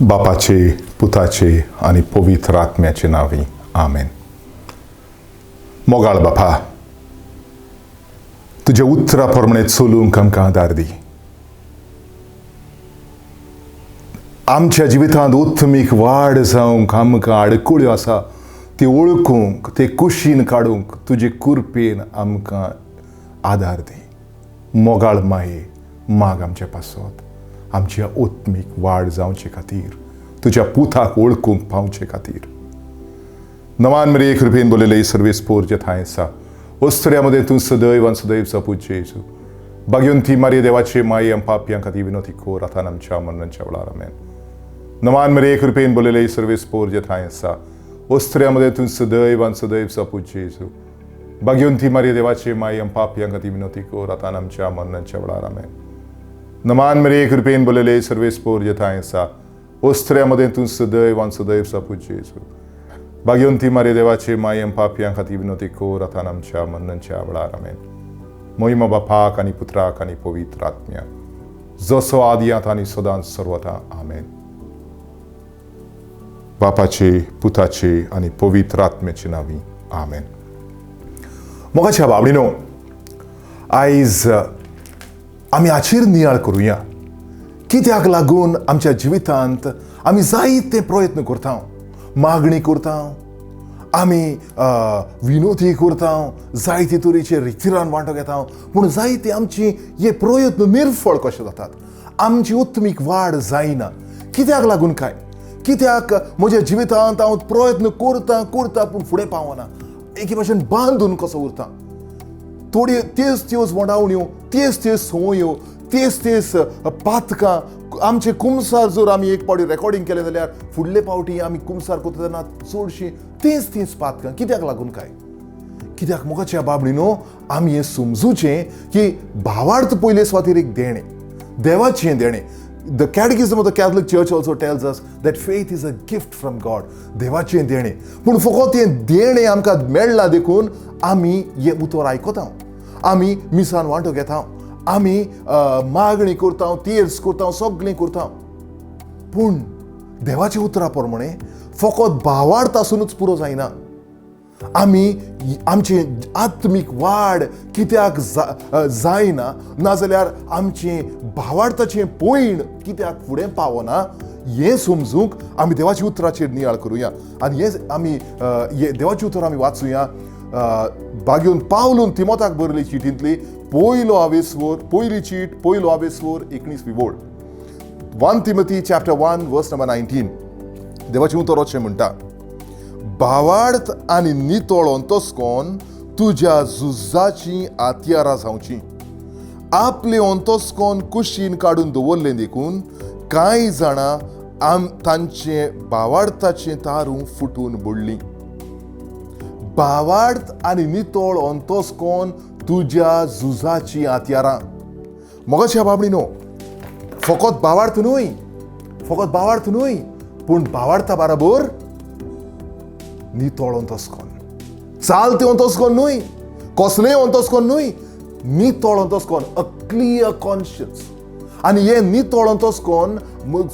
बापाचे, पुताचे आनी पवित्र आत्म्याचे नांवी, आमेन. मोगाळ बापा, तुज्या उतरा प्रमाणे चलूंक आमकां आदार दी. आमच्या जिवितांत उत्तमीक वाड जावंक आमकां आडकुळ्यो आसा ती वळखूंक, ते कुशीन काडूंक तुजे कुरपेन आमकां आदार दी. मोगाळ माये, माग आमचे पासत, आमच्या उत्मीक वाड जावचे खातीर, तुज्या पुताक वळखूंक पावचे खातीर. नवान मरे कृपेन बोललेले सर्वेस्पोर जे थांय आसा, ओस्त्र्या मदें तूं सदैव आनी सदैव सपूत जेजू, भाग्यवंती मारये देवाचे माये, आम पापयां खातीर विनोती कोर आतां आमच्या मरणाच्या वेळार. आमेन. नवान मरे कृपेन बोललेले सर्वेस्पोर जे थांय आसा, ओस्त्र्या मदें तूं सदैव आनी सदैव सपूत जेजू, भाग्यवंती मारये देवाचे माये, आम पापयां खातीर विनोती कोर आतां आमच्या मरणाच्या वेळार. आमेन. नमान मरे कृपेन बोललेले सर्वेस्पोर जे थांय आसा, ओस्त्र्या मदें तूं सदैव आनी सदैव सपूत जेजू, भाग्यवंती मारये देवाचे माये, आम पापयां खातीर विनोती कोर आतां आमच्या मरणाच्या वेळार. आमेन. मोहिमा बापाक आनी पुत्राक आनी पवित्र आत्म्या, जसो आदी आतां आनी सदांच सर्वता. आमेन. बापाचे, पुताचे आनी पवित्र आत्म्याचे नांवी, आमेन. मोगाच्या बाबडीनो, आयज आमी हाचेर नियाळ करुया, कित्याक लागून आमच्या जिवितांत आमी जायते प्रयत्न करता, मागणी करता, आमी विनोदी करता, जायते तरेचे रितीरान वांटो घेता, पूण जायते आमची हे प्रयत्न निर्फळ कशे जातात, आमची उत्मीक वाड जायना, कित्याक लागून काय? कित्याक म्हज्या जिवितांत हांव प्रयत्न करता करता पूण फुडें पावना, एके भाशेन बांदून कसो उरता? थोड्यो त्योच त्योच मोडावण्यो, त्योच त्योच संवयो, तेच तेच पातकां. आमचे कुमसार जर आमी एक फावटी रेकॉर्डिंग केलें जाल्यार फुडले फावटी आमी कुमसार करता तेन्ना चडशीं तेच तेच पातकां, कित्याक लागून काय? कित्याक मोगाच्या बाबडी न्हू, आमी हें समजुचें की भावार्थ पयले सुवातेर एक देणें, देवाचें देणें. The Catechism of the Catholic Church also tells us that faith is a gift from God. देवाचें देणें. पूण फकत हें देणें आमकां मेळ्ळां देखून आमी हें उतर आयकता, आमी मिसान वांटो घेता, आमी मागणी करता, तेर्स करता, सगळें करता. पूण देवाच्या उतरा प्रमाणे फकत भावार्थ आसुनूच पुरो जायना. आमी आमची आत्मीक वाड कित्याक जायना, नाजाल्यार आमचें भावार्थाचें पयण कित्याक फुडें पावना, हें समजूंक आमी देवाच्या उतराचेर नियाळ करुया. आनी हें आमी हें देवाचें उतर आमी वाचुया. बागेवन पावलून तिमोताक बरयली चिटींतली पयलो आवेसवर, पयली चीट, पयलो आवेसवर, 19वी ओळ, 1 Timothy chapter 1 verse number 19. देवाचें उतर अशें म्हणटा, भावार्थ आनी नितळ अंतस्कोन तुज्या झुजाचीं हत्यारां जावचीं. आपलें अंतस्कोन कुशीन काडून दवरलें देखून कांय जाणां आम तांचें भावार्थाचें तारूं फुटून बुडलीं. भावार्थ आनी नितळ अंतस्कोन तुज्या झुजाचीं हत्यारां. मोगाच्या बाबडी न्हू, फकत भावार्थ न्हय, फकत भावार्थ न्हय, पूण भावार्था बराबर नितळ अंतस्कोन, चालतें अंतस्कोन न्हय, कसलेंय अंतस्कोन न्हय, नितळ अंतस्कोन, अ क्लियर कॉन्शियन्स. आनी हें नितळ अंतस्कोन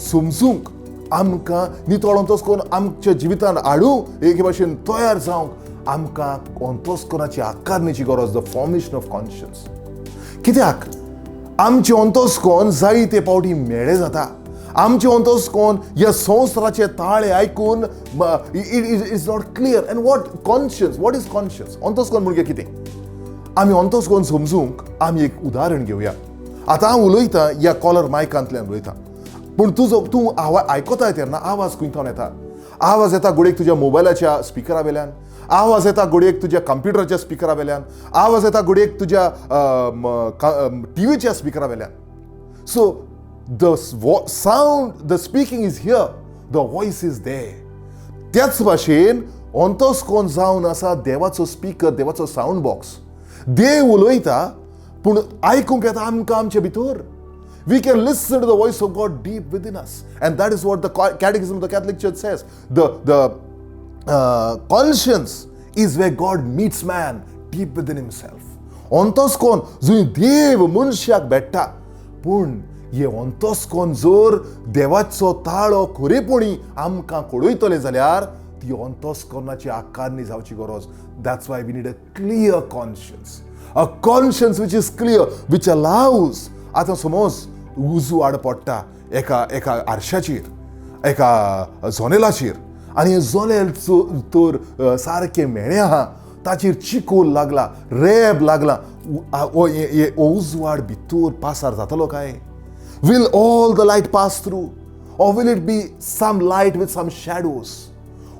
समजूंक आमकां, नितळ अंतस्कोन आमच्या जिवितांत हाडूंक, एके भाशेन तयार जावंक आमकां अंतस्कोनाची आकारणीची गरज, the formation of conscience. कित्याक आमचें अंतस्कोन जायते फावटी म्हेळें जाता. आमचें अंतस्कोन ह्या संवसाराचे ताळे आयकून it is not clear. And what conscience, what is conscience? अंतस्कोन म्हणजे कितें? आमी अंतस्कोन समजूंक आमी एक उदाहरण घेवया. आतां हांव उलयतां, ह्या कॉलर मायकांतल्यान उलयतां, पूण तुजो तूं आवाज आयकताय तेन्ना आवाज खंय थावन येता? आवाज येता घडयेक तुज्या मोबायलाच्या स्पिकरा वेल्यान, आवाज येता घडयेक तुज्या कंप्युटराच्या स्पिकरा वेल्यान, आवाज येता घडयेक तुज्या टिवीच्या स्पिकरा वेल्यान. So the sound, the speaking is here, the voice is there. त्याच भाशेन अंतस्कोन जावन आसा देवाचो स्पिकर, देवाचो सावंड बॉक्स. देव उलयता पूण आयकूंक येता आमकां आमचे भितर. We can listen to the voice of God deep within us. And that is what the Catechism of the Catholic Church says. The conscience is where God meets man deep within himself. अंतस्कोन जंय देव मनशाक भेट्टा. पूण हे अंतस्कोन जर देवाचो ताळो खरेपणी आमकां कळयतले जाल्यार ती अंतस्करणाची आकारणी जावची गरज. That's why we need a clear conscience, a conscience which is clear, which allows. आतां समज उजवाड पडटा एका एका आरशाचेर, एका जनेलाचेर, आनी हें जनेल तर सारकें म्हेळें आहा, ताचेर चिकोल लागला, रेब लागला, हो उजवाड भितर पासार जातलो काय? Will all the light pass through, or will it be some light with some shadows?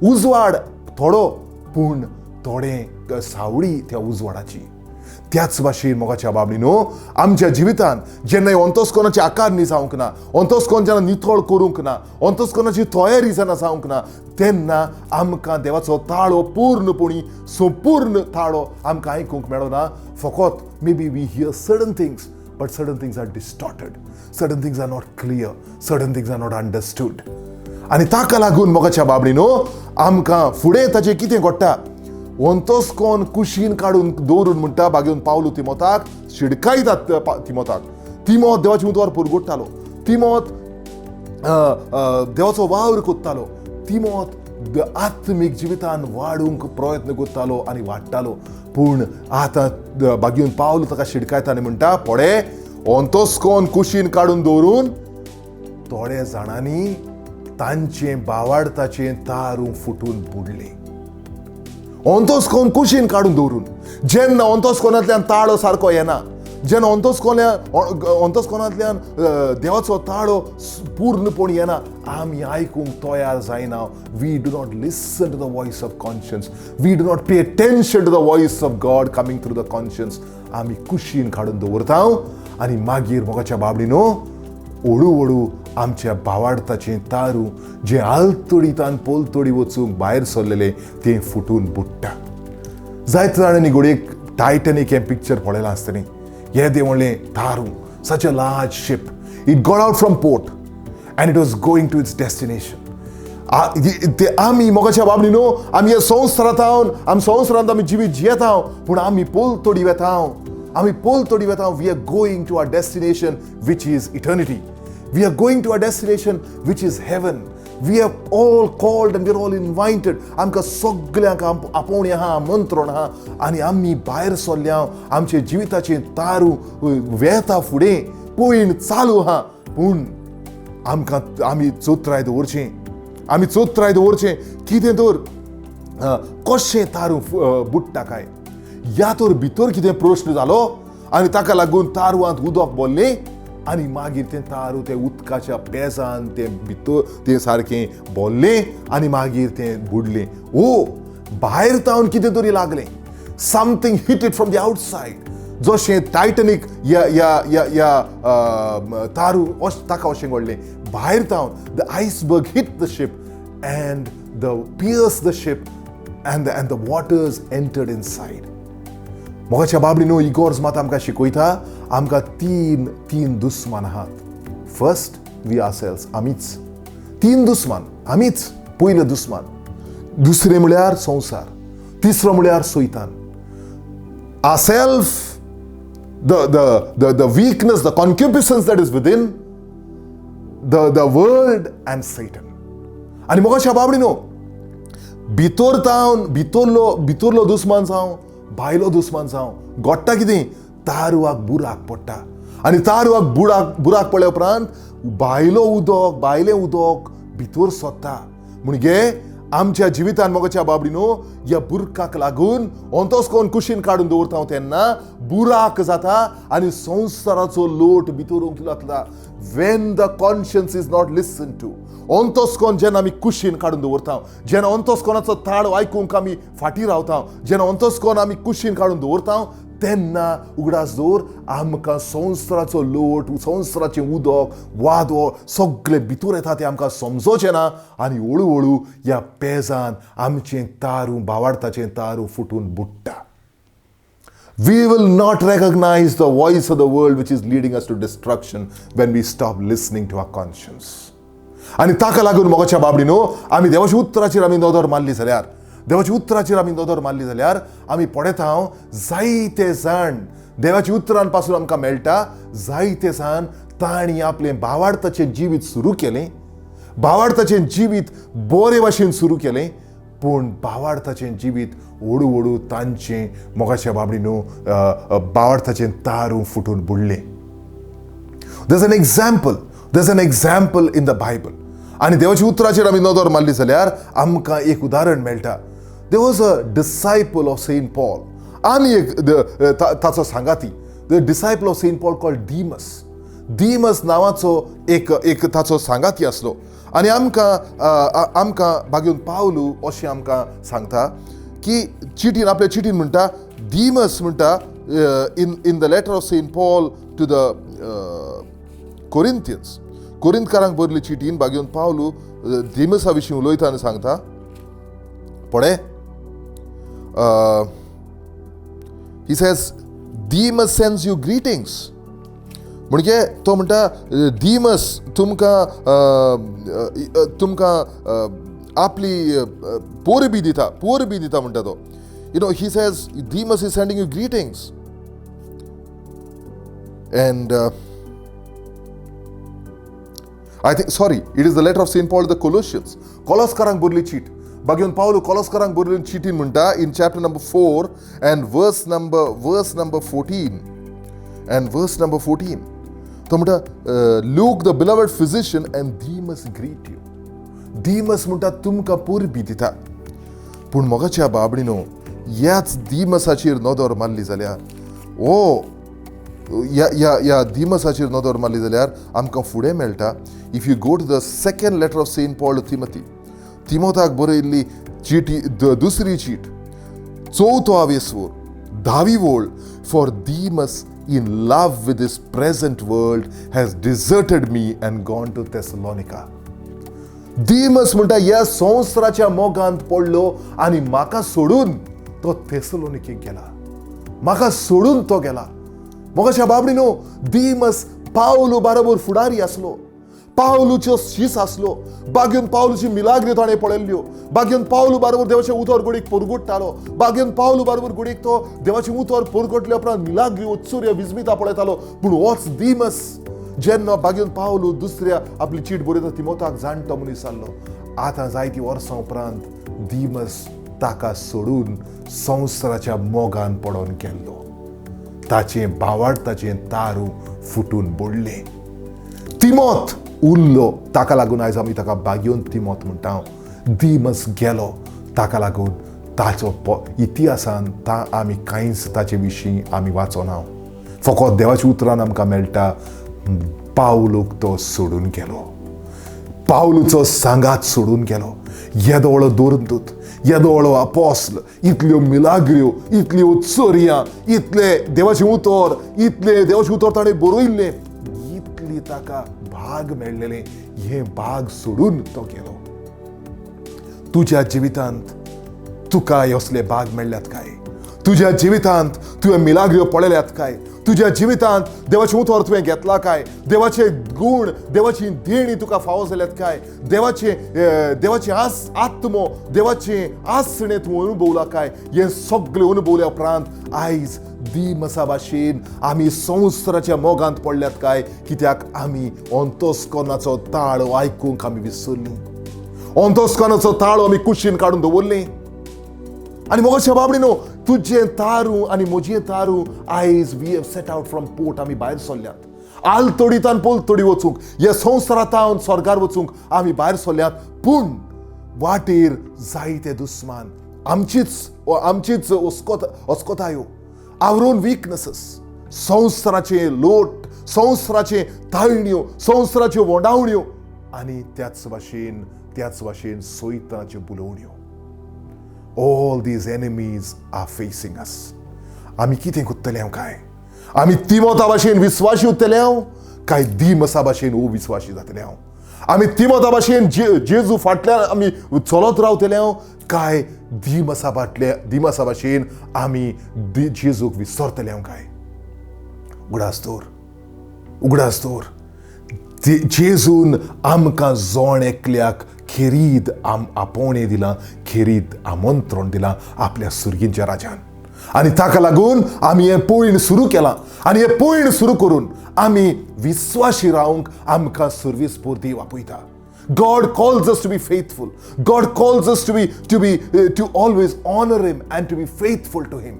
उजवाड थोडो पूण थोडें सावळी त्या उजवाडाची. त्याच भाशेन मोगाच्या बाबडी न्हू, आमच्या जिवितान जेन्ना अंतस्कोनाची आकारणी जावंक ना, अंतस्कोन जेन्ना नितळ करूंक ना, अंतस्कोनाची तयारी जेन्ना जावंक ना, तेन्ना आमकां देवाचो ताळो पूर्णपणी संपूर्ण ताळो आमकां आयकूंक मेळना. फकत maybe we hear certain things, but certain things are distorted, certain things are not clear, certain things are not understood. आनी ताका लागून मोगाच्या बाबडी न्हू, आमकां फुडें ताचें कितें घडटा, अंतस्कोन कुशीन काडून दवरून म्हणटा बागेवन पावलो तिमोताक शिडकायतात. तिमोताक, तिमोत देवाचे उतवार पुरगुट्टालो, तिमोत देवाचो वावर कोत्तालो, तिमोत आत्मीक जिवितान वाडूंक प्रयत्न करतालो आनी वाडटालो. पूण आतां बागेवन पावलो ताका शिडकायता आनी म्हणटा, पडे अंतस्कोन कुशीन काडून दवरून थोडे जाणांनी तांचें बावाडताचें तारूं फुटून बुडलें. अंतस्कोन कुशीन काडून दवरून जेन्ना अंतस्कोनांतल्यान ताळो सारको येना, जेन्ना अंतस्कोनांतल्यान देवाचो ताळो पूर्णपणी येना, आमी आयकूंक तयार जायना. We do not listen to the voice of conscience, we do not pay attention to the voice of God coming through the conscience. आमी कुशीन काडून दवरता आनी मागीर मोगाच्या बाबडी न्हू, हळू हळू आमच्या बावाडताचें तारू जें आलतडीतान पोलतडी वचूंक भायर सरलेलें तें फुटून बुडटा. जायते जाणांनी घडयेक टायटनीक हें पिक्चर पळयलां आसतलें. येदें व्हडलें तारू, such a large ship, it got out from port and it was going to its destination. ते आमी मोगाच्या बाबडी न्हू, आमी हे संवसारांत हांव, आमी संवसारांत आमी जिवीत जियेता, पूण आमी पोलतडी वेता, आमी पोलतडी वेता. We are going to our destination which is eternity. We are going to our destination which is heaven. We are all called and we are all invited. आमकां सगल्यांक आपोवणी आहा, आमंत्रण आहा, आनी आमी भायर सरल्या, आमचे जिविताचें तारू वेता फुडें, पयण चालू आहा. पूण आमकां आमी चोत्राय दवरचें, आमी चोत्राय दवरचें कितें तर कशें तारू बुडटा काय, या तर भितर कितें प्रश्न जालो आनी ताका लागून तारवांत उदक भरलें आनी मागीर तें तारू तें उदकाच्या पेजान तें भितर तें सारकें भरलें आनी मागीर तें बुडलें. ओ भायर तावन कितें तरी लागलें, something hit it from the outside. जशें टायटनीक ह्या ह्या ह्या ह्या तारू ताका अशें घडलें, भायर तावन the iceberg hit the ship and the pierce the ship and the waters entered inside. मोगाच्या बाबडी न्हू, इगोर्ज मात आमकां शिकयता, आमकां तीन दुस्मान आहात. फर्स्ट we are cells, आमीच तीन दुस्मान, आमीच पयले दुस्मान. दुसरें म्हळ्यार संवसार, तिसरो म्हळ्यार सैतान. Our self, the weakness, the concupiscence that is within, the world and Satan. आनी मोगाच्या बाबडी न्हू, भितर तावन भितरलो दुस्मान जावं, भायलो दुस्मान जावं, घडटा कितें, तारवाक बुराक पडटा आनी तारवाक बुराक पडल्या उपरांत भायलो उदक, भायलें उदक भितर सोदता. म्हणजे आमच्या जिवितान मोगाच्या बाबडी न्हू, ह्या बुरकाक लागून अंतस्कोन कुशीन काडून दवरता तेन्ना बुराक जाता आनी संवसाराचो लोट भितर लागता. When the conscience is not listen to, अंतस्कोन जेन्ना आमी कुशीन काडून दवरता, जेन्ना अंतस्कोनाचो ताळो आयकूंक आमी फाटीं रावता, जेन्ना अंतस्कोन आमी कुशीन काडून दवरता, तेन्ना उगडास दवर आमकां संवसाराचो लोट, संवसाराचें उदक, वादळ सगळें भितर येता, तें आमकां समजोचें ना आनी हळू हळू ह्या पेजान आमचें तारू, बावाडताचें तारू फुटून बुडटा. We will not recognize the voice of the world which is leading us to destruction when we stop listening to our conscience. आनी ताका लागून मोगाच्या बाबडी न्हू, आमी देवाच्या उतराचेर आमी नदर मारली जाल्यार, देवाच्या उतराचेर आमी नदर मारली जाल्यार आमी पळयता हांव जायते जाण देवाच्या उतरान पासून आमकां मेळटा, जायते जाण तांणी आपलें भावार्थाचें जिवीत सुरू केलें, भावार्थाचें जिवीत बरे भाशेन सुरू केलें, पूण भावार्थाचें जिवीत व्हडू व्हडू तांचें मोगाच्या बाबडी न्हू भावार्थाचें तारू फुटून बुडलें. There's an example, there's an example in the Bible. आनी देवाच्या उतराचेर आमी नदर मारली जाल्यार आमकां एक उदाहरण मेळटा. There was a disciple of Saint Paul, आनी एक ताचो सांगाती, the disciple of Saint Paul called Demas. Demas नांवाचो एक एक ताचो सांगाती आसलो. आनी आमकां आमकां बागेवन पावलू अशें आमकां सांगता की चिटीन, आपल्या चिटीन म्हणटा, दिमस म्हणटा, in the letter of Saint Paul to the Corinthians, कोरिंतकारांक बरयल्ली चिटीन बागेवन पावलू दिमसा विशीं उलयता आनी सांगता, पळय, he says, Demas sends you greetings. म्हणजे तो म्हणटा, दिमस तुमकां तुमकां आपली पोरबी दिता, पोरबी दिता म्हणटा तो. He says Demas is sending you greetings. And I think, sorry, it is the letter of Saint Paul the Colossians, कोलोस्कारांक Bareilly चीट. बागेवन पावलो कोलोस्कारांक बरयल्ली चिटीन म्हणटा, in chapter number 4 and verse number 14, and verse number 14, तो म्हणटा, Luke the beloved physician and Demas greet you. Demas म्हणटा तुमकां पोरबी दिता. पूण मोगाच्या बाबडीनो, ह्याच दिमसाचेर नदर मारली जाल्यार, ओ ह्या ह्या ह्या दिमसाचेर नदर मारली जाल्यार आमकां फुडें मेळटा. If you go to the second letter of Saint Paul to Timothy, तिमोताक बरयल्ली चिटी, दुसरी चीट, चवथो आवेसवोर, धावी वोळ, for Demas in love with this present world has deserted me and gone to Thessalonica. Demas म्हणटा ह्या संवसाराच्या मोगांत पडलो आनी म्हाका सोडून तो थेसलोनिकेक गेला, म्हाका सोडून तो गेला. मोगाच्या बाबडी न्हू, दिमस पावलू बाराबर फुडारी आसलो, पावलूच्यो शीस आसलो, बागेवन पावलूची मिलाग्री ताणें पळयल्ल्यो, बागेवन पावलू बाराबर देवाचें उतर गुडीक परगुट्टालो, बागेवन पावलू बाराबर गुडीक तो देवाचें उतर परगटल्या उपरांत मिलाग्री उत्सुर्य विस्मिता पळयतालो. पूण होच दिमस जेन्ना बागेवन पावलू दुसऱ्या आपली चीट बरयता तिमोताक, जाणटो मनीस जाल्लो, आतां जायती वर्सां उपरांत दिमस ताका सोडून संवसाराच्या मोगान पडोन गेल्लो. ताचें भावार्थाचें तारू फुटून बुडलें. तिमोत उरलो, ताका लागून आयज आमी ताका बागेवन तिमोत म्हणटा. दिमस गेलो, ताका लागून ताचो इतिहासान ता आमी कांयच ताचे विशीं आमी वाचोना. फकत देवाच्या उतरान आमकां मेळटा, पावलूक तो सोडून गेलो, पावलूचो सांगात सोडून गेलो. येदो व्हडलो दोरदूत, येदो व्हडलो अपोस्ल, इतल्यो मिलाग्र्यो, इतल्यो चोरयां, इतले देवाचें उतर, इतलें देवाचें उतर ताणें बरयल्लें, इतली ताका भाग मेळ्ळेलें, हें भाग सोडून तो गेलो. तुज्या जिवितांत तुका असले भाग मेळ्ळ्यात काय? तुज्या जिवितांत तुवें मिलाग्र्यो पळयल्यात काय? तुज्या जिवितांत देवाचें उतर तुवें घेतलां काय? देवाचे गूण, देवाची देणी तुका फावो जाल्यात काय? देवाचे देवाचे आस आत्मो, देवाचें आसणें तूं अनुभवलां काय? हें सगळें अनुभवल्या उपरांत आयज दिमसा भाशेन आमी संवसाराच्या मोगांत पडल्यात काय? कित्याक आमी अंतस्करणाचो ताळो आयकूंक आमी विसरलीं, अंतस्करणाचो ताळो आमी कुशीन काडून दवरलीं. आनी मोगाच्या बाबडी न्हू, तुजें तारू आनी म्हजें तारू आयज we have set out from port, आमी भायर सरल्यात आलतडीतान पलतडी वचूंक, ह्या संवसारांत स्वर्गार वचूंक आमी भायर सरल्यात. पूण वाटेर जायते दुस्मान, आमचीच आमचीच अस्कोतायो, our own weaknesses, संवसाराचे लोट, संवसाराचे ताळण्यो, संवसाराच्यो वोंडावण्यो आनी त्याच भाशेन सोयताच्यो बुलोवण्यो. All these enemies are facing us. आमी कितें करतले हांव काय? आमी तिमोता भाशेन विस्वाशी उरतले हांव काय दिमसा भाशेन अविस्वाशी जातले हांव? आमी तिमोता भाशेन जेजू फाटल्यान आमी चलत रावतले हांव काय दिमसा फाटल्या दिमसा भाशेन आमी जेजूक विसरतले हांव काय? उगडास दवर, उगडास दवर, जेजून आमकां जोण एकल्याक खेरीद आपोवणें दिलां, खेरीद आमंत्रण दिलां आपल्या सुर्गींच्या राजान. आनी ताका लागून आमी हें पयण सुरू केलां आनी हें पयण सुरू करून आमी विस्वाशी रावंक आमकां सर्वीस पुरती वापयता. God calls us to be faithful. God calls us to always honor Him and to be faithful to Him.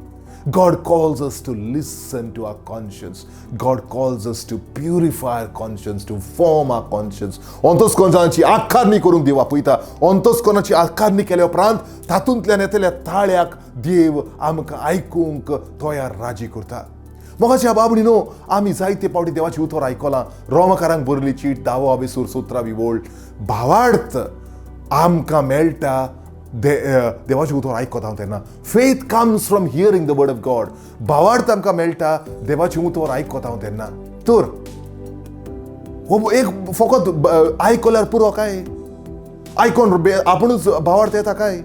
God calls us to listen to our conscience. God calls us to purify our conscience, to form our conscience. अंतस्कोनाची आकारणी करूंक देव आपयता. अंतस्कोनाची आकारणी केल्या उपरांत तातूंतल्यान येतल्या ताळ्याक देव आमकां आयकूंक तयार राजी करता. मोगाच्या बाबडी न्हू, आमी जायते पावटी देवाची उतर आयकलां. रोमकारांक बरयली चीट धावो आवेसूर 17वी वोळ, भावार्थ आमकां मेळटा देवाचें उतर आयकता हांव तेन्ना. Faith comes from hearing the word of God. भावार्थ आमकां मेळटा देवाचें उतर आयकता हांव तेन्ना. तर हो एक फकत आयकल्यार पुरो काय? आयकोन आपुणूच भावार्थ येता काय?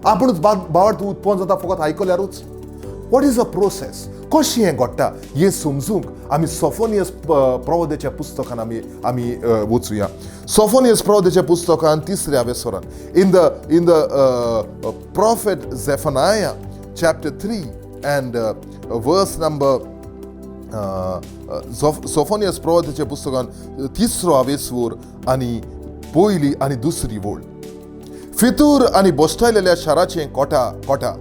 आपुणूच भावार्थ उत्पन्न जाता फकत आयकल्यारूच? What is a process? कशें हें घडटा हें समजूंक आमी सोफोनियस प्रवोद्याच्या पुस्तकान आमी वचुया. सोफोनियस प्रवोद्याच्या पुस्तकान 3ऱ्या वेसरान in the prophet Zephaniah chapter 3 and verse number, Sophonias प्रवोद्याच्या पुस्तकान 3रो आवेसवूर आनी पयली आनी दुसरी वोळ. फितूर आनी बोस्टायलेल्या शाराचें कोटा कोटा,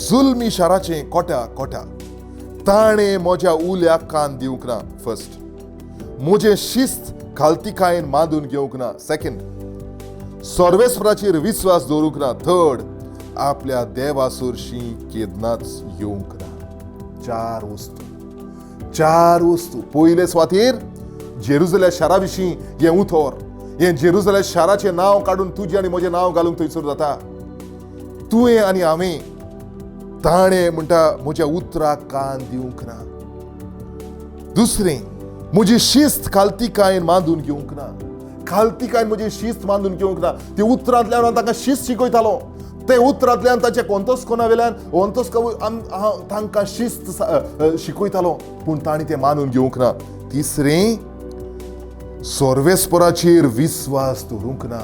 जुलमी शाराचें कोटा कोटा, ताणें म्हज्या उल्याक कान दिवंक ना फर्स्ट, म्हजें शिस्त खालतिकायेन मांदून घेवंक ना सेकंड, सर्वेस्पराचेर विस्वास दवरूंक ना थर्ड, आपल्या देवा सरशीं केन्नाच येवंक ना. चार वस्तू, चार वस्तू. पयले सुवातेर जेरुजल्या शारा विशीं हें उतर, हें जेरुजल्या शाराचें नांव काडून तुजें आनी म्हजें नांव घालूंक थंयसर जाता. तुवें आनी हांवें ताणें म्हणटा म्हज्या उतराक कान दिवंक ना. दुसरें, म्हजी शिस्त खालतिकायेन मांदून घेवंक ना. खालतिकायेन म्हजी शिस्त मांदून घेवंक ना. ते उतरांतल्यान हांव तांकां शिस्त शिकयतालो. ते उतरांतल्यान ताच्या कोंतोस्कोना वेल्यान हांव तांकां शिस्त शिकयतालो, पूण तांणी तें मानून घेवंक ना. तिसरें, सर्वेस्पराचेर विस्वास दवरूंक ना.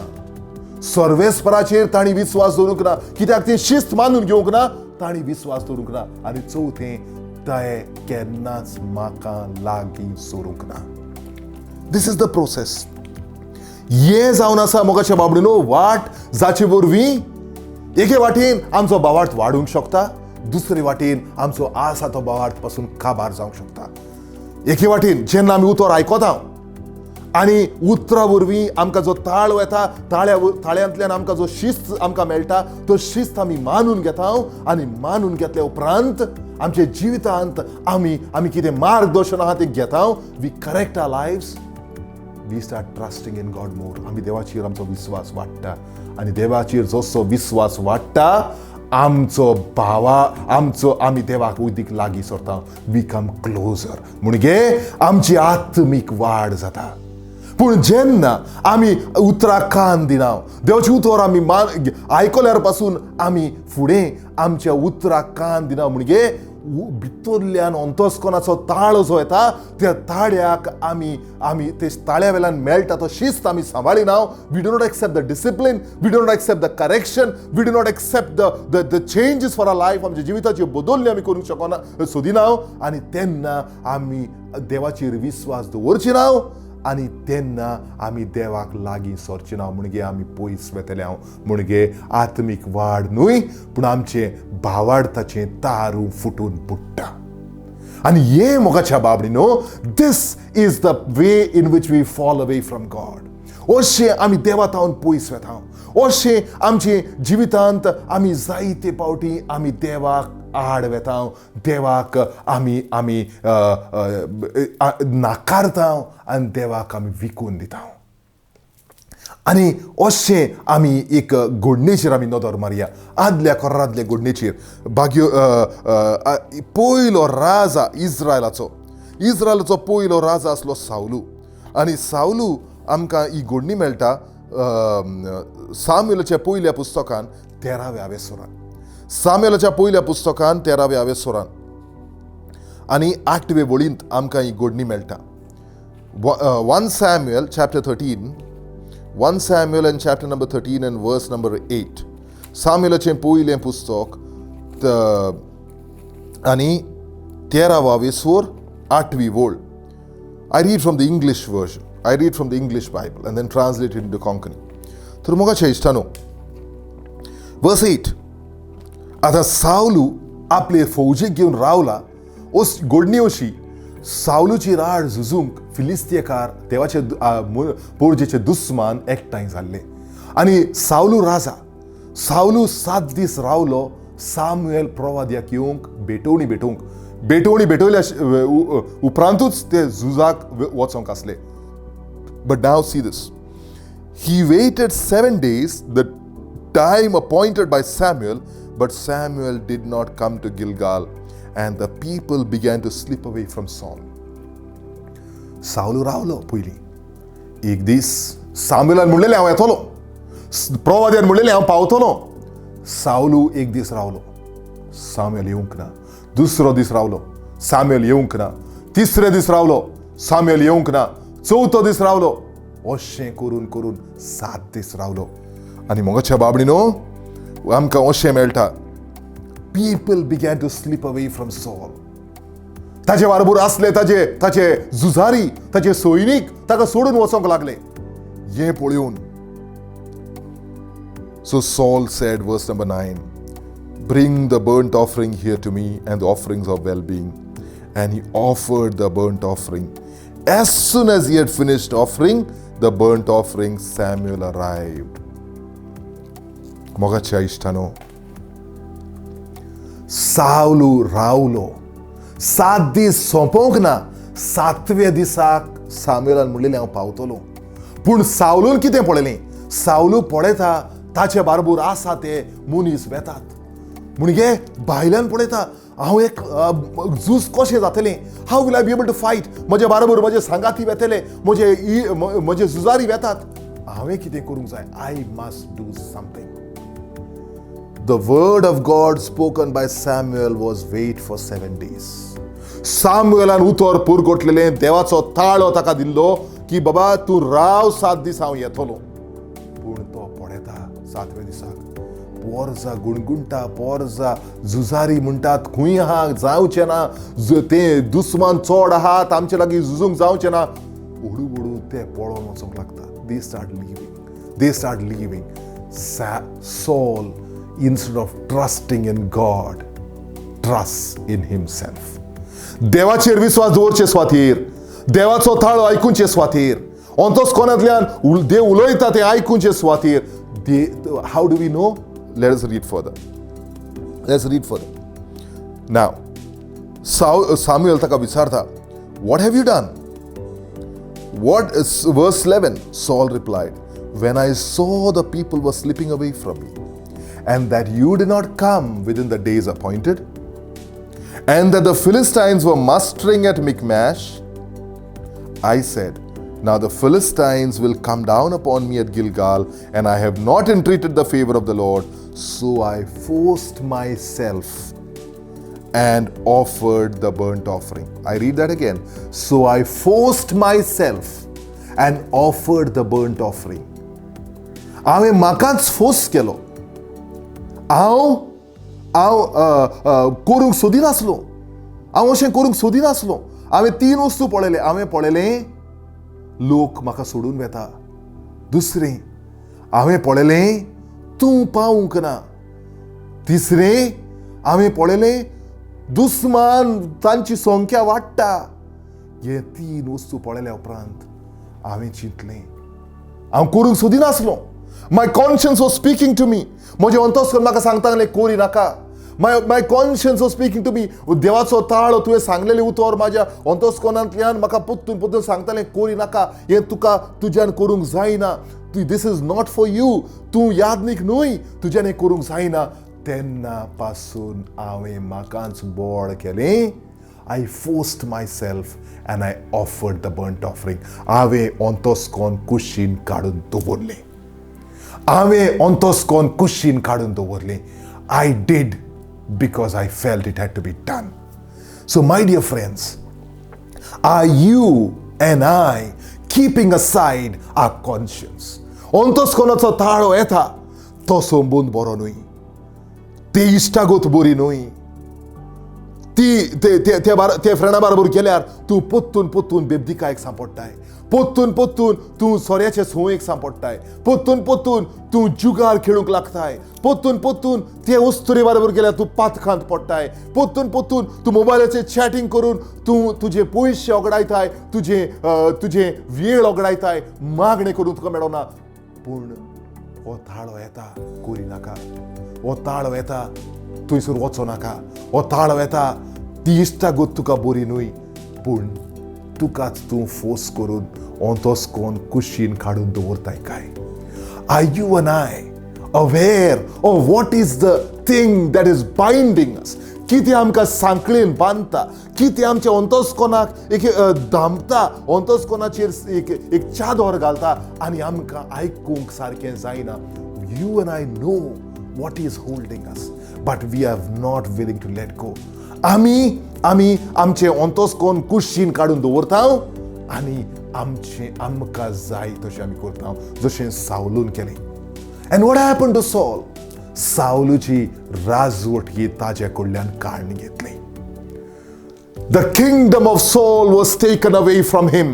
सर्वेस्पराचेर तांणी विस्वास दवरूंक ना, कित्याक ती शिस्त मानून घेवंक ना, तांणी विस्वास दवरूंक ना. आनी चवथें, ते केन्नाच म्हाका लागीं सरूंक ना. This is the process. हें जावन आसा मोगाच्या बाबडी न्हू वाट जाचे वरवीं एके वाटेन आमचो भावार्थ वाडूंक शकता, दुसरे वाटेन आमचो आसा तो भावार्थ पासून काबार जावंक शकता. एके वाटेन जेन्ना आमी उतर आयकता आनी उतरा वरवीं आमकां जो ताळो येता, ताळ्यांतल्यान आमकां जो शिस्त आमकां मेळटा, तो शिस्त आमी मानून घेता आनी मानून घेतल्या उपरांत आमच्या जिवितांत आमी कितें मार्गदर्शन आहा तें घेता. We correct our lives, we start trusting in God more. आमी देवाचेर आमचो विस्वास वाडटा आनी देवाचेर जसो विस्वास वाडटा आमचो भावा आमचो आमी देवाक उदीक लागीं सरता. We come closure, म्हणजे आमची आत्मीक वाड जाता. पूण जेन्ना आमी उतराक कान दिना, देवाचें उतर आमी आयकल्यार पासून आमी फुडें आमच्या उतराक कान दिना, म्हणजे भितरल्यान अंतस्कोनाचो ताळो जो येता त्या ताळ्याक आमी ते ताळ्या वेल्यान मेळटा तो शिस्त आमी सांबाळिना. We do not accept the discipline, we do not accept the correction, we do not accept the changes for our life. आमच्या जिविताच्यो बदलणी आमी करूंक शकना, सोदिना आनी तेन्ना आमी देवाचेर विस्वास दवरचे ना आनी तेन्ना आमी देवाक लागीं सरचे ना, म्हणजे आमी पयस वेतले हांव, म्हणजे आत्मीक वाड न्हय पूण आमचें भावार्थाचें तारू फुटून पडटा. आनी हें मोगाच्या बाबडी न्हू, this is the way in which we fall away from God. अशें आमी देवा थावन पयस वेता, अशें आमचे जिवितांत आमी जायते पावटी आमी देवाक आड वेता, देवाक आमी नाकारता आनी देवाक आमी विकून दिता. आनी अशें आमी एक घडणेचेर आमी नदर मारया. आदल्या कोरांतल्या घडणेचेर भाग्यो पयलो राजा इस्रायलाचो, इस्रायलाचो पयलो राजा आसलो सावलू. आनी सावलू आमकां ही घडणी मेळटा सामुएलाच्या पयल्या पुस्तकान 13व्या वेसरान, सामुएलाच्या पयल्या पुस्तकान 13व्या वेसरान आनी 8वे वळींत आमकां ही घडणी मेळटा. 1 Samuel chapter 13, 1 Samuel and chapter number 13 and verse number 8. सामुएलाचें पयलें पुस्तक आनी तेरावा वेसोर आठवी वोळ. I read from the English version. I read from the English Bible and then translate into Konkani. तर मोगाच्या इश्टानो, वर्स 8. आतां सावलू आपले फौजेक घेवन रावला. ओस गोडणी अशी सावलूची राड झुजूंक फिलिस्तीकार, देवाचे पोरजेचे दुस्मान एकठांय जाल्ले आनी सावलू राजा. सावलू 7 दीस रावलो सामुएल प्रवाद्याक येवंक भेटवणी भेटोवंक. भेटवणी भेटवल्या उपरांतूच ते झुजाक वचोंक आसले. But now see this. He waited 7 days, the time appointed by Samuel, but Samuel did not come to Gilgal, and the people began to slip away from Saul. सावलू रावलो पयलीं एक दीस. सामुएलान म्हणलेलें, हांव येतलो. प्रवाद्यान म्हणलेलें, हांव पावतलो. सावलू एक दीस रावलो, सामुएल येवंक ना. दुसरो दीस रावलो, सामुएल येवंक ना. तिसरे दीस रावलो, सामुएल येवंक ना. चवथो दीस रावलो. अशें करून करून 7 दीस रावलो. आनी मोगाच्या बाबडी न्हू, आमकां अशें मेळटा, people began to slip away from Saul. ताजे बारबोर आसले ताजे ताचे झुजारी, ताचे सैनीक ताका सोडून वचोंक लागले हें पळोवन. So Saul said, verse number 9, "Bring the burnt offering here to me and the offerings of well being." And he offered the burnt offering. As soon as he had finished offering the burnt offering, Samuel arrived. मोगाच्या इश्टानो, सावलू रावलो 7 दीस सोंपोवंक ना. सातव्या दिसाक सामुएलान म्हणलेलें, हांव पावतलो. पूण सावलून कितें पळयलें? सावलू पळयता, ताचे बारबोर आसा ते मनीस वेतात. म्हणजे भायल्यान पळयता, हांव एक झूज कशें जातलें? How will I be able to fight? म्हजे बारबोर म्हजे सांगाती वेतले, म्हजे झुजारी वेतात. हांवें कितें करूंक जाय? I must do something. The word of God spoken by Samuel was, "Wait for 7 days." सामुएलान उतर पुरगोटलेलें, देवाचो ताळो ताका दिल्लो की बाबा, तूं राव 7 दीस, हांव येतलो. पूण तो पळयता, सातव्या दिसाक पोरजा गुणगुणटा, पोरजा झुजारी म्हणटात, खंय आहा, जावचें ना, ते दुस्मान चड आहात, आमचे लागीं झुजूंक जावचें ना. हळू हळू ते पळोवन वचूंक लागता. They start leaving, they start leaving. Saul, instead of trusting in God, trusts in himself. देवाचेर विश्वास दवरचे स्वातीर, देवाचो ताळो आयकुचे स्वातीर, अंतस्कोनांतल्यान देव उलयता तें आयकुचे स्वातीर. How do we know? Let us read further. Let's read further now. Samuel ताका विचारता, "What have you done?" What is verse 11? Saul replied, "When I saw the people were slipping away from me, and that you did not come within the days appointed, and that the Philistines were mustering at Michmash, I said, 'Now the Philistines will come down upon me at Gilgal, and I have not entreated the favor of the Lord.' So I forced myself and offered the burnt offering." I read that again. "So I forced myself and offered the burnt offering." हांवें म्हाकाच force केलो. हांव हांव अ, अ, करूंक सोदिनासलो. हांव अशें करूंक सोदिनासलो. हांवें तीन वस्तू पळयले. हांवें पळयलें, लोक म्हाका सोडून वेता. दुसरें हांवें पळयलें, तूं पावूंक ना. तिसरें हांवें पळयलें, दुस्मान तांची संख्या वाडटा. हे तीन वस्तू पळयल्या उपरांत हांवें चिंतलें, हांव करूंक सोदिनासलो. My conscience was speaking to me. म्हजें अंतस्करण म्हाका सांगतालें, कोरी नाका. My conscience was speaking to me. देवाचो ताळो, तुवें सांगलेलें उतर म्हाज्या अंतस्करणांतल्यान म्हाका परतून परतून सांगतालें, कोरी नाका हें, तुका तुज्यान करूंक जायना. तूं, this is not for you. तूं यादनीक न्हय, तुज्यान हें करूंक जायना. तेन्ना पासून हांवें म्हाकाच बळ केलें. I forced myself and I offered the burnt offering. हांवें अंतस्कोन कुशीन काडून दवरलें. हांवें अंतस्कोन कुशीन काडून दवरलें. I did because I felt it had to be done. So my dear friends, are you and I keeping aside our conscience? अंतस्कोनाचो ताळो येता, तो संबंद बरो न्हय, ती इश्टागत बरी न्हय, ती ती ते फ्रेंडा बरोबर गेल्यार तूं पोत्तून पोत्तून बेबदिकायक सांपडटाय, पोत्तून पोत्तून तूं सोऱ्याचे संवयेक सांपडटाय, पोत्तून पोत्तून तूं जुगार खेळूंक लागताय, पोत्तून पोत्तून ते अस्तुरे बरोबर गेल्यार तूं पातखांत पडटाय, पोत्तून पोत्तून तूं मोबायलाचेर चॅटींग करून तूं तुजे पयशे ओगडायताय, तुजे तुजे वेळ ओगडायताय, मागणें करूंक तुका मेळना. पूण हो ताळो येता, करी नाका. हो ताळो येता, थंयसर वचो नाका. हो ताळो येता, ती इश्टागत तुका बरी न्हय. पूण तुकाच तूं फोर्स करून अंतस्कोन कुशीन काडून दवरताय काय? Are you and I aware of what is the thing that is binding us? कितें आमकां सांकळेन बांदता, कितें आमच्या अंतस्कोनाक एक दामता, अंतस्कोनाचेर एक एक चादर घालता आनी आमकां आयकूंक सारकें जायना. You and I know what is holding us, but we are not willing to let go. आमी आमी आमचें अंतस्कोन कुशीन काडून दवरता आनी आमचें आमकां जाय तशें आमी करता, जशें सावलून केलें. And what happen to Saul? सावलूची राजवटकी ताजे कडल्यान काडून घेतली. The kingdom of Saul was taken away from him.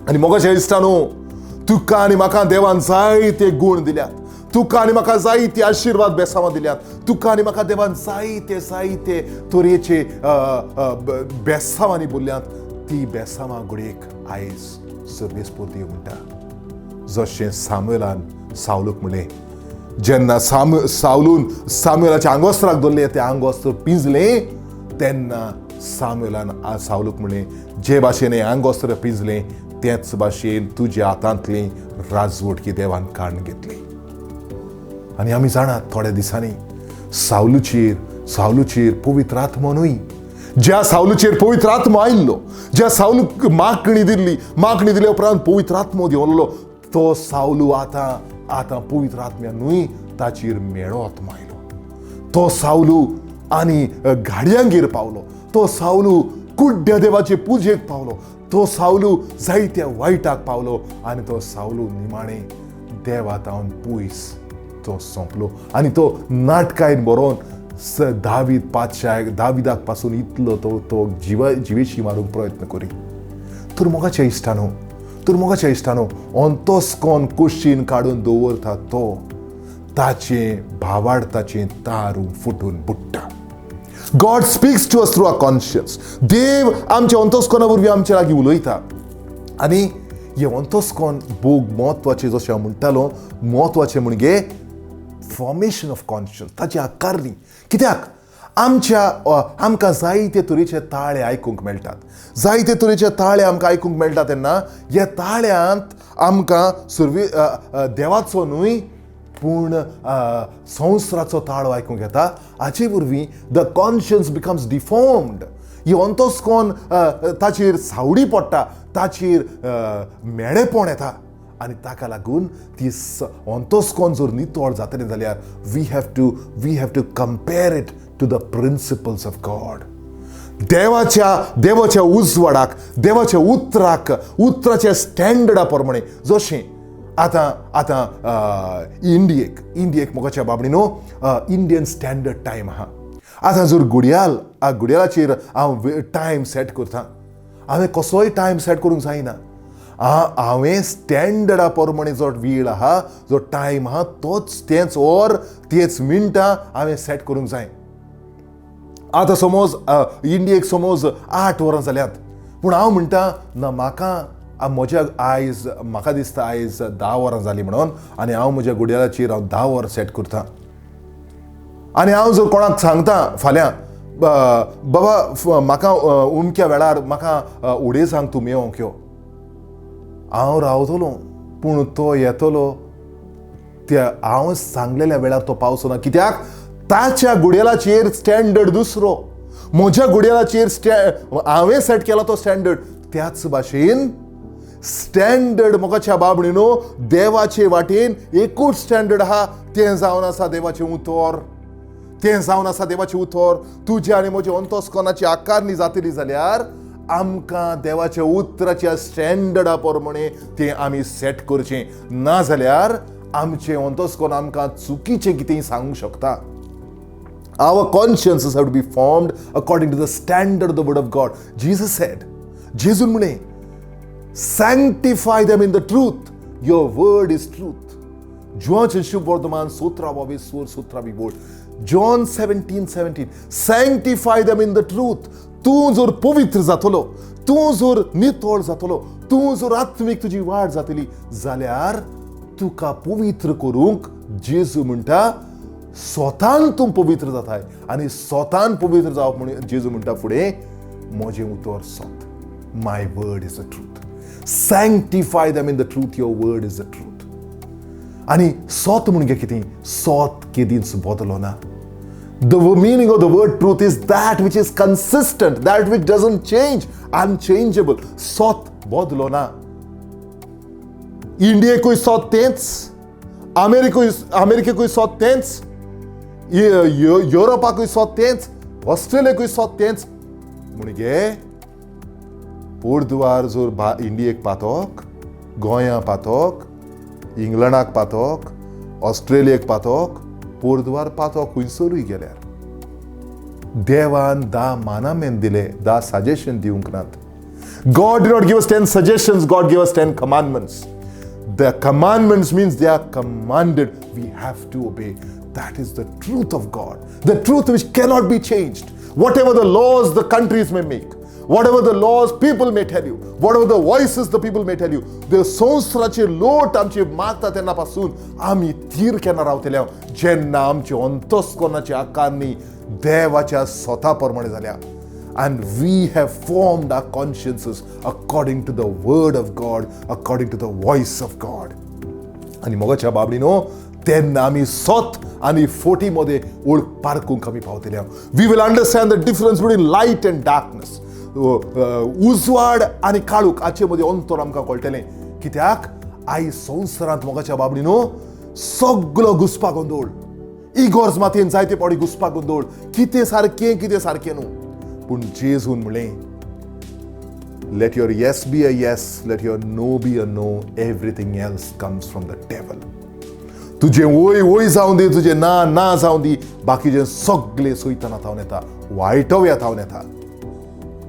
आनी मोगाच्या इश्टानो, तुका आनी म्हाका देवान जायते गूण दिल्यात, तुका आनी म्हाका जायते आशिर्वाद बेसांवां दिल्यात, तुका आनी म्हाका देवान जायते जायते तरेचे बेसांवांनी बोल्ल्यात. ती बेसांवां घडयेक आयज सर्वेस्पोर देव म्हणटा, जशें सामुएलान सावलूक म्हणलें, जेन्ना सावलून सामुएलाच्या आंगोस्त्राक धरलें, तें आंगोस्त्र पिंजलें, तेन्ना सामुएलान सावलूक म्हणलें, जे भाशेन हें आंगोस्त्र पिंजलें तेच भाशेन तुज्या हातांतली राजवटकी देवान काडून घेतली. आनी आमी जाणात, थोड्या दिसांनी सावलूचेर पवित्र आत्मो न्हय, ज्या सावलूचेर पवित्र आत्मो आयिल्लो, ज्या सावलूक मागणी दिल्ली, मागणी दिल्या उपरांत पवित्र आत्मो देंवलो, तो सावलू आतां आतां पवित्र आत्म्या न्हय, ताचेर मेळो आत्मो आयलो. तो सावलू आनी घाडयांगेर पावलो, तो सावलू कुड्ड्या देवाचे पुजेक पावलो, तो सावलू जायत्या वायटाक पावलो आनी तो सावलू निमाणे देवा तावन पयस तो सोंपलो. आनी तो नाटकायन बरोवन दावीद पातशाक, दाविदाक पासून इतलो तो तो जिवा जिवेशी मारूंक प्रयत्न करी. तर मोगाच्या इश्टानो, तर मोगाच्या इश्टानो, अंतस्कोन कुशीन काडून दवरता तो ताचें भावार्थाचें तारू फुटून बुडटा. God speaks to us through our conscience. देव आमच्या अंतस्कोना वरवीं आमच्या लागीं उलयता. आनी हें अंतस्कोन भोग म्हत्वाचें, जशें हांव म्हणटालो, म्हत्वाचें म्हणजे फॉर्मेशन ऑफ कॉन्शियन्स, ताची आकारणी. कित्याक आमच्या आमकां जायते तरेचे ताळे आयकूंक मेळटात, जायते तरेचे ताळे आमकां आयकूंक मेळटा, तेन्ना ह्या ताळ्यांत आमकां सुरवे देवाचो न्हय पूण संवसाराचो ताळो आयकूंक येता. हाचे वरवीं the conscience becomes deformed. ही अंतस्कोन ताचेर सावडी पडटा, ताचेर मेळेपण येता आनी ताका लागून ती अंतस्कोन जर नितळ जातली जाल्यार we have to compare it to the principles of God. देवाच्या देवाच्या उजवाडाक, देवाच्या उतराक, उतराच्या स्टँडर्डा प्रमाणे. जशें आतां आतां इंडियेक इंडियेक मोगाच्या बाबणी न्हू, इंडियन स्टँडर्ड टायम आहा. आतां जर घडयाळ, घडयाळाचेर हांव टायम सेट करता, हांवें कसोय टायम सेट करूंक जायना. हांवें स्टँडर्डा प्रमाणे जो वेळ आहा, जो टायम आहा, तोच, तेंच वर, तेच मिनटां हांवें सेट करूंक जाय. आतां समज इंडियेक समज 8 वरां जाल्यात, पूण हांव म्हणटा ना, म्हाका म्हज्या आयज म्हाका दिसता आयज 10 वरां जालीं म्हणून, आनी हांव म्हज्या घडयाळाचेर हांव 10 वरां सेट करता. आनी हांव जर कोणाक सांगता फाल्यां, बाबा, म्हाका उमक्या वेळार म्हाका उडेसांक तूं मेवोंक यो, हांव रावतलो, पूण तो येतलो त्या हांव सांगलेल्या वेळार तो पावचो ना. कित्याक? ताच्या घडयाळाचेर स्टँडर्ड दुसरो, म्हज्या घडयाळाचेर हांवें सेट केला तो स्टँडर्ड. त्याच भाशेन स्टँडर्ड, मोगाच्या बाबणीनो, देवाचे वाटेन एकूच स्टँडर्ड आहा, तें जावन आसा देवाचें उतर. तें जावन आसा देवाचें उतर. तुजें आनी म्हजें अंतस्करणाची आकारणी जातली जाल्यार आमकां देवाच्या उतराच्या स्टँडर्डा प्रमाणे तें आमी सेट करचें, ना जाल्यार आमचें अंतस्करण आमकां चुकीचें कितेंय सांगूंक शकता. Our consciences have to be formed according to the standard of the word of God. Jesus said, जेजून म्हणे, "Sanctify them in the truth. Your word is truth." जुआंचे शुभ वर्तमान सोत्रावी सोर सोत्रावी बोल, John 17:17, "Sanctify them in the truth." तूं जर पवित्र जातलो, तूं जर नितळ जातलो, तूं जर आत्मीक तुजी वाड जातली जाल्यार तुका पवित्र करूंक जेजू म्हणटा, स्वतान तूं पवित्र जाताय. आनी स्वतान पवित्र जावप म्हणून जेजू म्हणटा फुडें, म्हजें उतर सत. "My word is the truth." "Sanctify them in the truth. Your word is the truth." आनी सत म्हणजे कितें? सत केदींच बदलो ना. The meaning of the word "truth" is that which is consistent, that which doesn't change, unchangeable. सत बदलो ना. इंडियेकूय सत तेंच, अमेरिकूय अमेरिकेकूय सत तेंच, युरोपाकूय सत तेंच, ऑस्ट्रेलियाकूय सत तेंच. म्हणजे पोरदुवार जर इंडियेक पातोक, गोंया पातोक, इंग्लंडाक पातोक, ऑस्ट्रेलियेक पातोक, पोरदुवार पातोक, खंयसरूय गेल्यार देवान धा मानामेन दिले, धा सजेशन दिवंक नात. God did not give us 10 suggestions, God gave us 10 commandments. The commandments means they are commanded. We have to obey. That is the truth of God. The truth which cannot be changed. Whatever the laws the countries may make, whatever the laws people may tell you, whatever the voices the people may tell you, the संवसाराचे लोट आमचे मागता तेन्ना पासून आमी थीर केन्ना रावतले? जेन्ना आमचे अंतस्करणाचे आकारणी देवाच्या स्वता प्रमाणे जाल्या and we have formed our consciences according to the word of God, according to the voice of God. आनी मोगाच्या बाबडीनो, तेन्ना आमी सत आनी फोटी मध्ये वळख पारखूंक आमी पावतले. We will understand the difference between light and darkness. उजवाड आनी काळूख हाचे मदीं अंतर आमकां कळटलें. कित्याक आयज संवसारांत, मोगाच्या बाबडीनो, सगलो घुसपा गोंदोळ. इगोर्ज मातयेन जायते फावटी घुसपा गोंदोळ, कितें सारकें, कितें सारकें न्हू. पूण जेजून म्हणलें, "Let your yes be a yes, let your no be a no. Everything else comes from the devil." तुजें वय वय जावं दी, तुजें ना ना जावं दी, बाकीचें सगळें सैताना थावन येता, वायटव्या थावन येता.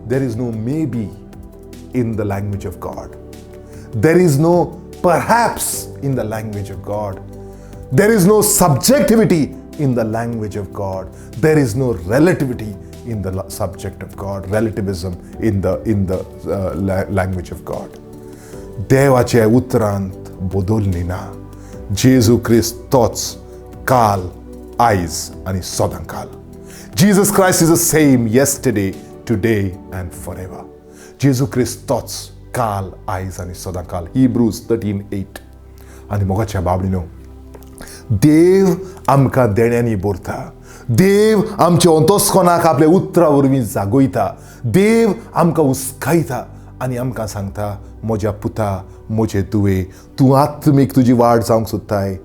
There is no "maybe" in the language of God. There is no "perhaps" in the language of God. There is no subjectivity in the language of God. There is no relativity in the subject of God, relativism in the language of God. देवाच्या उतरांत बदलनी ना. जेजू क्रिस्त तोच काल, आयज आनी सदां काल. Jesus Christ is the same yesterday, today and forever. जेजू क्रिस्त तोच काल, आयज आनी सदां काल. हिब्रूज 13:8. आनी मोगाच्या बाबडीनो, देव आमकां देण्यांनी भरता. देव आमच्या अंतस्करणाक आपल्या उतरा वरवीं जागयता. देव आमकां उस्कायता आनी आमकां सांगता, म्हज्या पुता, म्हजे दुवे, तूं आत्मीक तुजी वाड जावंक सोदताय?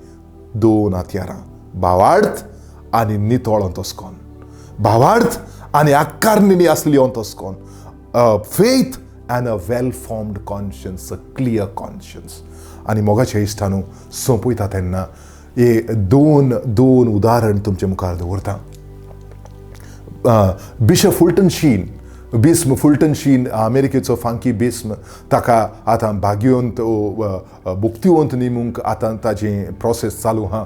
दोन हत्यारां, भावार्थ आनी नितळ अंतस्कन, भावार्थ आनी आकारणी आसली अंतस्कन, faith and a well formed conscience, a clear conscience. आनी मोगाच्या इश्टानू, सोंपयता तेन्ना हे दोन दोन उदाहरण तुमचे मुखार दवरता. बिशप फुलटन शीन, बिस्म फुलटन शीन, अमेरिकेचो फांकी बिस्म, ताका आतां भाग्यवंत, मुक्तिवंत नेमूंक आतां ताजी प्रोसेस चालू आहा.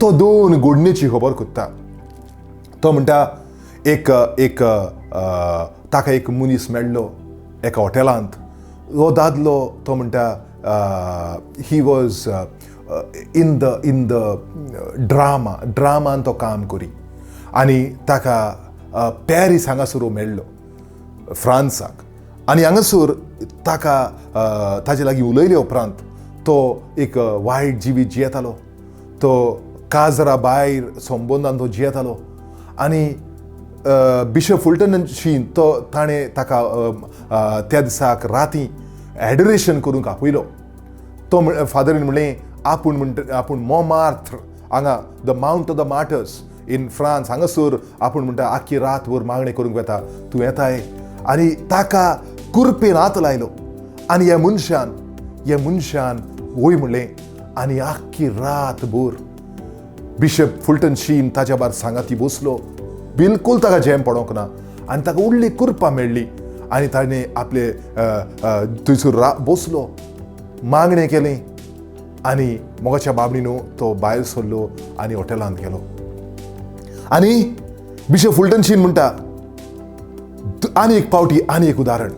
तो दोन घडणेची खबर कोत्ता. तो म्हणटा, एक एक ताका एक मनीस मेळ्ळो एका हॉटेलांत. हो दादलो, तो म्हणटा, he was in the drama. ड्रामान तो काम करी आनी ताका पॅरीस हांगासर मेळ्ळो, फ्रांसाक. आनी हांगासर ताका ताजे लागीं उलयले उपरांत तो एक वायट जिवीत जियेतालो. तो काजरा भायर संबंदान तो जियेतालो. आनी बिशप फुलटन शीन तो ताणें ताका त्या दिसाक राती एडोरेशन करूंक आपयलो. तो फादरीन म्हणलें, आपूण म्हणटा, आपूण मोमार्थ हांगा, the Mount of the Martyrs in France, हांगासर आपूण म्हणटा आख्खी रातभर मागणें करूंक वता, तूं येताय? आनी ताका कुरपेन हात लायलो आनी ह्या मनशान वय म्हणलें आनी आख्खी रातभर बिशप फुलटन शीन ताच्या बार सांगाती बसलो, बिलकूल ताका जेम पडोंक ना आनी ताका व्हडली कृपा मेळ्ळी आनी ताणें आपले थंयसर बसलो, मागणें केलें आनी मोगाच्या बाबडीनो तो भायर सरलो आनी हॉटेलांत गेलो. आनी बिशप फुलटन शीन म्हणटा आनी एक पावटी आनी एक उदाहरण.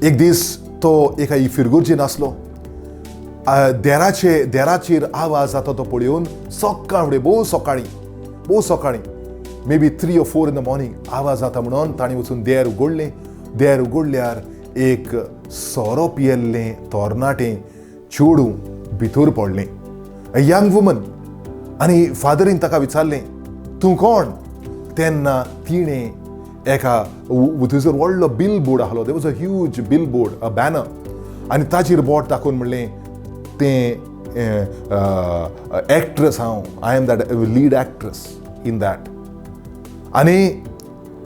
एक दीस तो एका फिरगुर्जेन आसलो. देराचेर आवाज जाता तो पळोवन सकाळ फुडें भोव सकाळीं भोव सकाळीं maybe 3 or 4 in the morning आवाज जाता म्हणून ताणें वचून देर उगडलें. देर उगडल्यार एक सोरो पियेल्लें तरणाटें चेडूं भितर पडलें, अ यंग वुमन. आनी फादरीन ताका विचारलें तूं कोण? तेन्ना तिणें एका थंयसर व्हडलो बिल बोर्ड आसलो, there was a huge bill board, a banner, आनी ताचेर बोट दाखोवन म्हणलें तें एक्ट्रस हांव, I am that lead actress in that. आनी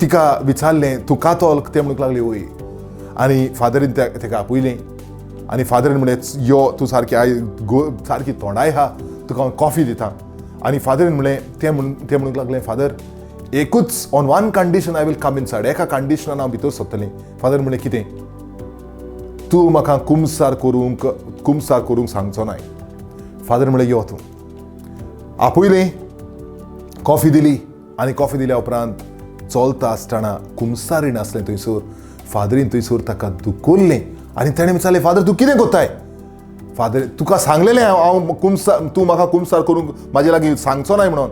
तिका विचारलें तूं कातोल्क? तें म्हणूंक लागली वय. आनी फादरीन तेका आपयलें आनी फादरीन म्हणलें यो तूं सारकी I go सारकी तोंडाय आहा, तुका हांव कॉफी दिता. आनी फादरीन म्हणलें तें म्हणूंक लागलें फादर एकूच on one condition I will come inside, एका कंडिशनान हांव भितर सरतलें. फादर म्हणलें कितें? तूं म्हाका कुमसार करूंक सांगचो नाय. फादर म्हणलें यो तूं. आपयलें, कॉफी दिली आनी कॉफी दिल्या उपरांत चलता आसतना कुमसारीण आसलें थंयसर. फादरीन थंयसर ताका दुखोल्लें आनी तेणें विचारलें फादर तूं कितें कोत्ताय? फादर तुका सांगलेलें हांव कुमसार, तूं म्हाका कुमसार करूंक म्हाजे लागीं सांगचो नाय म्हणून.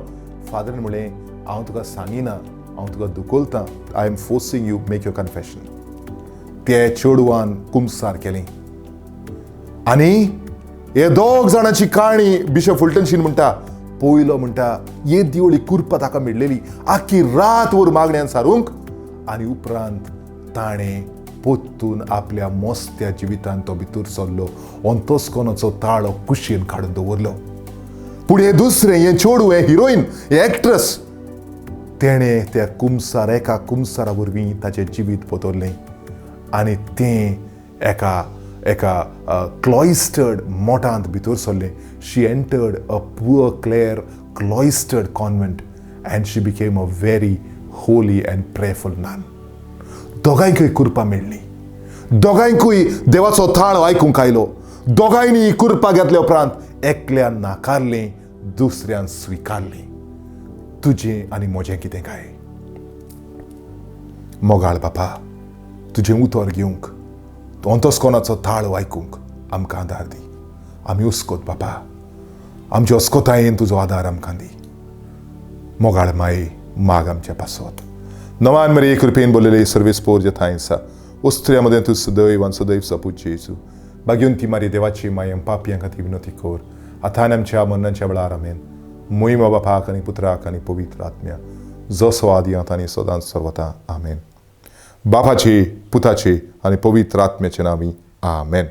फादरीन म्हणलें हांव तुका सांगिना, हांव तुका दुखोलतां, I am forcing you make your confession. ते चेडवान कुमसार केलें. आनी हे दोग जाणांची काणी बिशप फुलटन शीन म्हणटा पयलो म्हणटा हे दिवळी कुरपा ताका मेळ्ळेली आख्खी रात वर मागण्यान सारूंक आनी उपरांत ताणें पोत्तून आपल्या मोस्त्या जिवितान तो भितर सरलो, अंतस्कोनाचो ताळो कुशीन काडून दवरलो. पूण हें दुसरें हें चेडूं, हें हिरोइन, हें एक्ट्रस, तेणें त्या कुमसार एका कुमसारा वरवीं ताचें जिवीत बदल्लें आनी तें एका एका क्लॉयस्टर्ड मोठांत भितर सरलें. She entered a Poor Clare cloistered convent and she became a very holy and prayerful nun. दोगांयकूय कृपा मेळ्ळी, दोगांयकूय देवाचो थाळो आयकूंक आयलो. दोगांयनी कृपा घेतल्या उपरांत एकल्यान नाकारलें, दुसऱ्यान स्विकारलें. तुजें आनी म्हजें कितें काय? मोगाळ बापा, तुजें उतर घेवंक, अंतस्कोनाचो ताळो आयकूंक आमकां आदार दी. आमी उस्कोत बापा, आमचे अस्कोतायेन तुजो आदार आमकां दी. मोगाळ माई, माग आमच्या पासत. नवान मरे कृपेन बोललेले सर्वेस पोर जथाय आसा उस्त्र्या मदें तूं सदैव आनी सदैव सपूत जेजू बागेवन ती मारी देवाची मायम पापयां खातीर विनोती कर आतां आनी आमच्या मरणाच्या वेळार. आमेन. मोहिमा बापाक आनी पुत्राक आनी पवित्र आत्म्या, जसो आदी आतां आनी सदांच सर्वता. आमेन. बापाचे, पुताचे आनी पवित्र आत्म्याचे नांवी. आमेन.